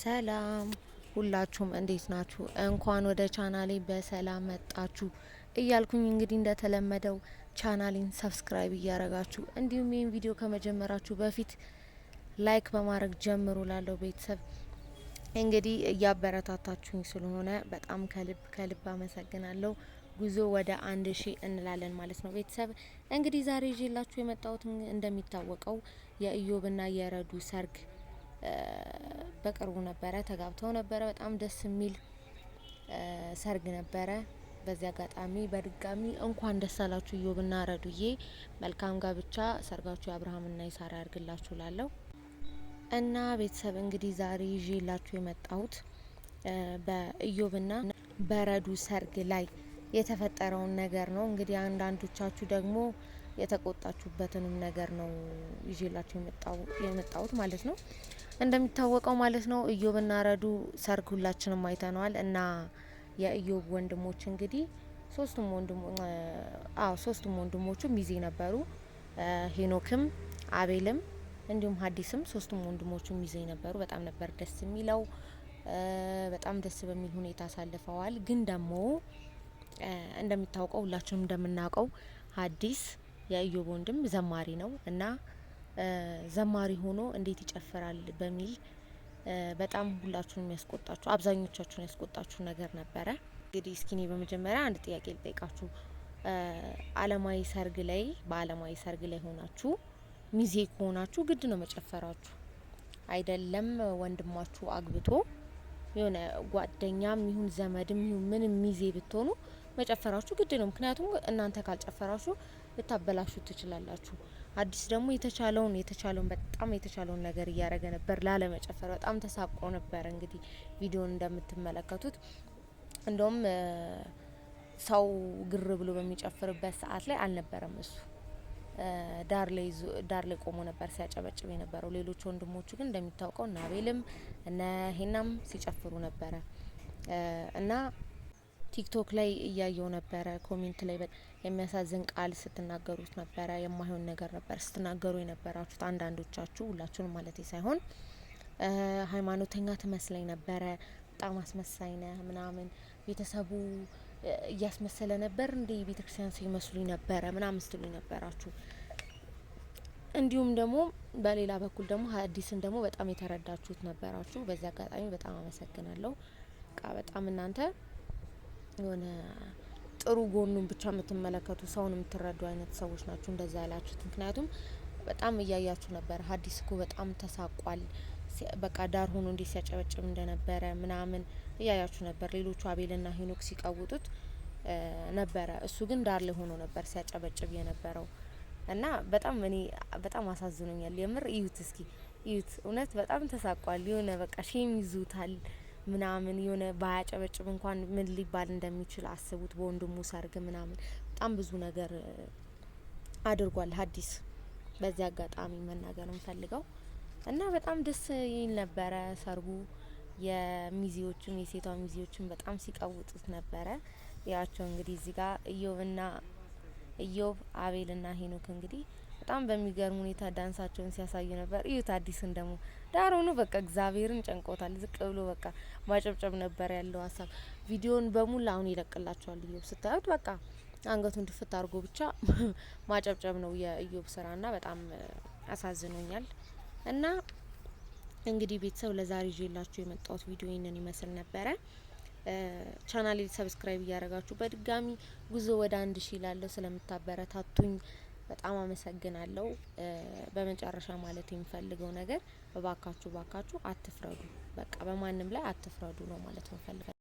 ሰላም ሁላችሁም እንዴት ናችሁ? እንኳን ወደ ቻናሌ በሰላም መጣችሁ እያልኩኝ እንግዲህ እንደተለመደው ቻናሌን subscribe እያረጋችሁ እንዲሁም ይህን ቪዲዮ ከመጀመራችሁ በፊት like በማድረግ ጀምሩ። ላለው ቤተሰብ እንግዲህ እያበረታታችሁኝ ስለሆነ በጣም ከልብ ከልብ አመሰግናለሁ። ጉዞ ወደ 1000 እንላለን ማለት ነው። ቤተሰብ እንግዲህ ዛሬ ይዤላችሁ የመጣሁት እንደሚታወቀው የኢዮብና የረዱ ሰርግ በቅርቡ ነበረ፣ ተጋብተው ነበረ። በጣም ደስ የሚል ሰርግ ነበረ። በዚህ አጋጣሚ በድጋሚ እንኳን ደስ አላችሁ ኢዮብና ረዱዬ፣ መልካም ጋብቻ፣ ሰርጋችሁ የአብርሃምና የሳራ ያርግላችሁ ላለው እና ቤተሰብ እንግዲህ ዛሬ ይዤላችሁ የመጣሁት በኢዮብና በረዱ ሰርግ ላይ የተፈጠረውን ነገር ነው። እንግዲህ አንዳንዶቻችሁ ደግሞ የተቆጣችሁበትንም ነገር ነው ይዤላችሁ የመጣሁት ማለት ነው። እንደሚታወቀው ማለት ነው ኢዮብና ረዱ ሰርግ ሁላችንም አይተነዋል። እና የኢዮብ ወንድሞች እንግዲህ ሶስቱም ወንድሞ አዎ ሶስቱም ወንድሞቹ ሚዜ ነበሩ። ሄኖክም አቤልም እንዲሁም ሀዲስም ሶስቱም ወንድሞቹ ሚዜ ነበሩ። በጣም ነበር ደስ የሚለው። በጣም ደስ በሚል ሁኔታ አሳልፈዋል። ግን ደግሞ እንደሚታወቀው ሁላችንም እንደምናውቀው ሀዲስ የኢዮብ ወንድም ዘማሪ ነው እና ዘማሪ ሆኖ እንዴት ይጨፍራል በሚል በጣም ሁላችሁን የሚያስቆጣችሁ አብዛኞቻችሁን ያስቆጣችሁ ነገር ነበረ። እንግዲህ እስኪ እኔ በመጀመሪያ አንድ ጥያቄ ልጠይቃችሁ። አለማዊ ሰርግ ላይ በአለማዊ ሰርግ ላይ ሆናችሁ ሚዜ ከሆናችሁ ግድ ነው መጨፈራችሁ አይደለም? ወንድማችሁ አግብቶ የሆነ ጓደኛም ይሁን ዘመድም ይሁን ምንም ሚዜ ብትሆኑ መጨፈራችሁ ግድ ነው። ምክንያቱም እናንተ ካልጨፈራችሁ ልታበላሹ ትችላላችሁ። አዲስ ደግሞ የተቻለውን የተቻለውን በጣም የተቻለውን ነገር እያደረገ ነበር ላለመጨፈር፣ በጣም ተሳቆ ነበር። እንግዲህ ቪዲዮን እንደምትመለከቱት እንደውም ሰው ግር ብሎ በሚጨፍርበት ሰዓት ላይ አልነበረም እሱ ዳር ላይ ዳር ላይ ቆሞ ነበር ሲያጨበጭብ የነበረው። ሌሎች ወንድሞቹ ግን እንደሚታወቀው እነ አቤልም እነ ሄናም ሲጨፍሩ ነበረ እና ቲክቶክ ላይ እያየው ነበረ። comment ላይ የሚያሳዝን ቃል ስትናገሩት ነበረ። የማይሆን ነገር ነበር ስትናገሩ የነበራችሁት አንዳንዶቻችሁ፣ ሁላችሁንም ማለት ሳይሆን ሃይማኖተኛ ትመስለኝ ነበረ፣ በጣም አስመሳይ ነህ ምናምን፣ ቤተሰቡ እያስመሰለ ነበር እንዴ ቤተክርስቲያን ሰው ይመስሉኝ ነበረ ምናምን ስትሉኝ ነበራችሁ። እንዲሁም ደግሞ በሌላ በኩል ደግሞ ሀዲስን ደግሞ በጣም የተረዳችሁት ነበራችሁ። በዚህ አጋጣሚ በጣም አመሰግናለሁ። በጣም እናንተ የሆነ ጥሩ ጎኑን ብቻ የምትመለከቱ ሰውን የምትረዱ አይነት ሰዎች ናችሁ እንደዛ ያላችሁት። ምክንያቱም በጣም እያያችሁ ነበር። ሀዲስ እኮ በጣም ተሳቋል። በቃ ዳር ሆኖ እንዴት ሲያጨበጭብ እንደነበረ ምናምን እያያችሁ ነበር። ሌሎቹ አቤልና ሄኖክ ሲቀውጡት ነበረ። እሱ ግን ዳር ላይ ሆኖ ነበር ሲያጨበጭብ የነበረው እና በጣም እኔ በጣም አሳዝኖኛል። የምር እዩት እስኪ እዩት። እውነት በጣም ተሳቋል። የሆነ በቃ shame ይዙታል ምናምን የሆነ ባያጨበጭብ እንኳን ምን ሊባል እንደሚችል አስቡት። በወንድሙ ሰርግ ምናምን በጣም ብዙ ነገር አድርጓል ሀዲስ። በዚህ አጋጣሚ መናገር እንፈልገው እና በጣም ደስ ይል ነበረ ሰርጉ። የሚዜዎቹም የሴቷ ሚዜዎችም በጣም ሲቀውጡት ነበረ። ያቸው እንግዲህ እዚህ ጋር ኢዮብና ኢዮብ አቤልና ሄኖክ እንግዲህ በጣም በሚገርም ሁኔታ ዳንሳቸውን ሲያሳዩ ነበር። እዩት አዲስን ደግሞ ዳር ሆኖ በቃ እግዚአብሔርን ጨንቆታል። ዝቅ ብሎ በቃ ማጨብጨብ ነበር ያለው ሀሳብ። ቪዲዮን በሙሉ አሁን ይለቅላቸዋል ኢዮብ ስታዩት በቃ አንገቱን ድፍት አድርጎ ብቻ ማጨብጨብ ነው የኢዮብ ስራና በጣም አሳዝኖኛል። እና እንግዲህ ቤተሰብ ለዛሬ ይዤላችሁ የመጣሁት ቪዲዮ ይህንን ይመስል ነበረ። ቻናሌ subscribe እያደረጋችሁ በድጋሚ ጉዞ ወደ 1000 ላለው ስለምታበረታቱኝ በጣም አመሰግናለሁ። በመጨረሻ ማለት የምፈልገው ነገር እባካችሁ እባካችሁ አትፍረዱ። በቃ በማንም ላይ አትፍረዱ ነው ማለት ነው ፈልገው።